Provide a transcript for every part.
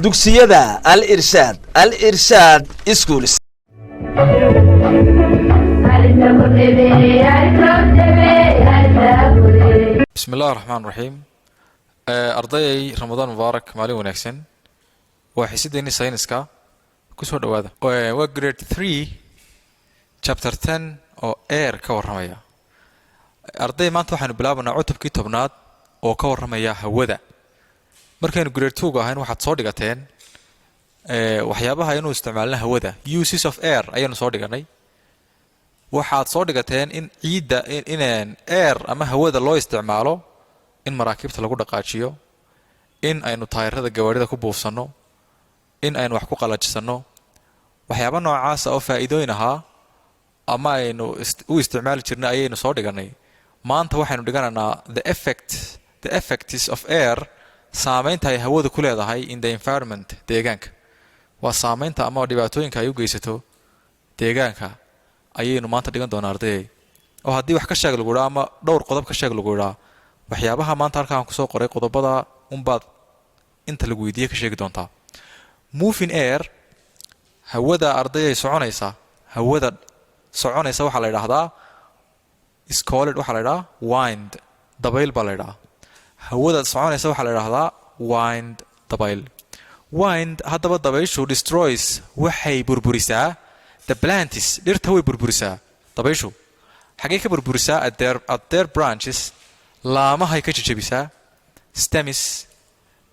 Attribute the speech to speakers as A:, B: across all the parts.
A: Dugsiyada Al Irshaad, Al Irshaad Schools.
B: Bismi Illahi Raxmaan Raxiim. Ardayay, Ramadaan mubaarak, maalin wanaagsan. Waa xiisadeenii sayniska, kusoo dhawaada. Waa grade 3, chapter 10 oo air ka warramaya. Arday, maanta waxaanu bilaabanaa cutubkii 10aad oo ka warramaya hawada. Markaynu grade 2-ga ahayn, waxaad soo dhigateen waxyaabaha inuu isticmaalna hawada, uses of air ayaanu soo dhiganay. Waxaad soo dhigateen in ciidda, in air ama hawada loo isticmaalo in maraakiibta lagu dhaqaajiyo, in aynu taayirada gawaarida ku buufsanno, in aynu wax ku qalajisano, waxyaaba noocaasa oo faa'iidooyin ahaa ama aynu u isticmaali jirnay ayaynu soo dhiganay. Maanta waxaynu dhiganaynaa the effects of air, saameynta ay hawadu ku leedahay in the environment, deegaanka. Waa saameynta ama dhibaatooyinka ay u geysato deegaanka ayaynu maanta dhigan doonaa, ardayay. Oo haddii wax ka sheeg lagu idhaa ama dhowr qodob ka sheeg lagu idhaa, waxyaabaha maanta halkaan kusoo qoray, qodobada unbaad inta lagu weydiiye ka sheegi doontaa. Moving air, hawada, ardayay, soconaysa, hawada soconaysa waxaa la idhaahdaa is called, waxaa la idhahaa wind, dabayl baa la idhahaa. Hawada soconaysa waxaa la idhahdaa wind, dabayl. Wind, haddaba dabayshu, destroys, waxay burburisaa, the plants, dhirta way burburisaa dabayshu. Xaggay ka burburisaa? At their branches, laamahay ka jejebisaa, stems,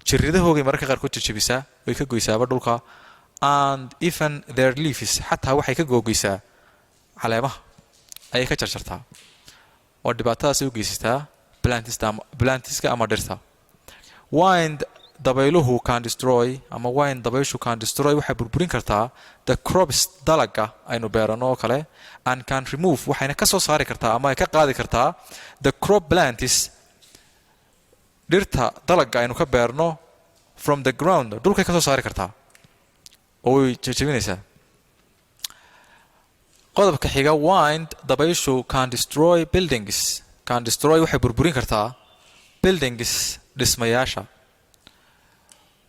B: jirridahoogay mararka qaarkood jejebisaa, way ka goysaaba dhulka, and even their leaves, xataa waxay ka googoysaa caleemaha ayay ka jarjartaa, oo dhibaatadaasay u geysataa plantska ama dhirta. Wind, dabayluhu, can destroy ama wind, dabayshu, can destroy, waxay burburin kartaa, the crops, dalaga aynu beerano oo kale, and can remove, waxayna ka soo saari kartaa ama ay ka qaadi kartaa, the crop plants, dhirta dalaga aynu ka beerno, from the ground, dhulkay ka soo saari kartaa oo way jejebinaysaa. Qodobka xiga: wind, dabayshu, can destroy buildings, can destroy, waxay burburin kartaa, buildings, dhismayaasha.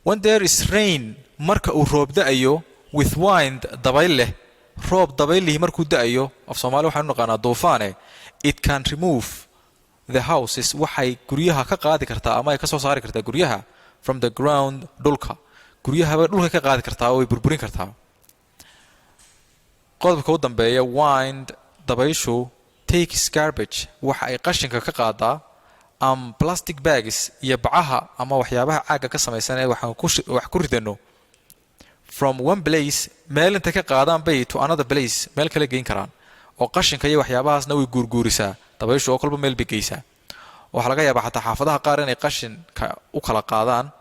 B: When there is rain, marka uu roob da'ayo, with wind, dabayl leh, roob dabaylihi markuu da'ayo, af Soomaali waxaynu naqaanaa duufaane, it can remove the houses, waxay guryaha ka qaadi kartaa ama ay ka soo saari kartaa guryaha, from the ground, dhulka. Guryahaba dhulka ka qaadi kartaa oo way burburin kartaa. Qodobka u dambeeya: wind, dabayshu, takes garbage, waxa ay qashinka ka qaadaa, plastic bags, iyo bacaha ama waxyaabaha caagga ka samaysan ee waxaan wax ku ridano, from one place, meel intay ka qaadaan bay, to another place, meel kale geyn karaan. Oo qashinka iyo waxyaabahaasna way guurguurisaa dabayshu, oo kolba meel bay geysaa. Waxaa laga yaabaa xataa xaafadaha qaar inay qashinka u kala qaadaan,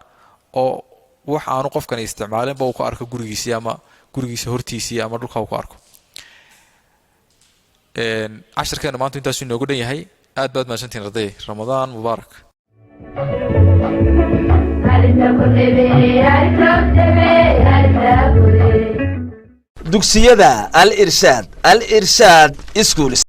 B: oo wax aanu qofkani isticmaalinba uu ku arko gurigiisii ama gurigiisa hortiisii ama dhulka uu ku arko. Cashirkeenu maanta intaasuu inoogu dhan yahay. Aad baad mahadsantihin, arday. Ramadaan mubaarak.
A: Dugsiyada Al Irshaad, Al Irshaad Schools.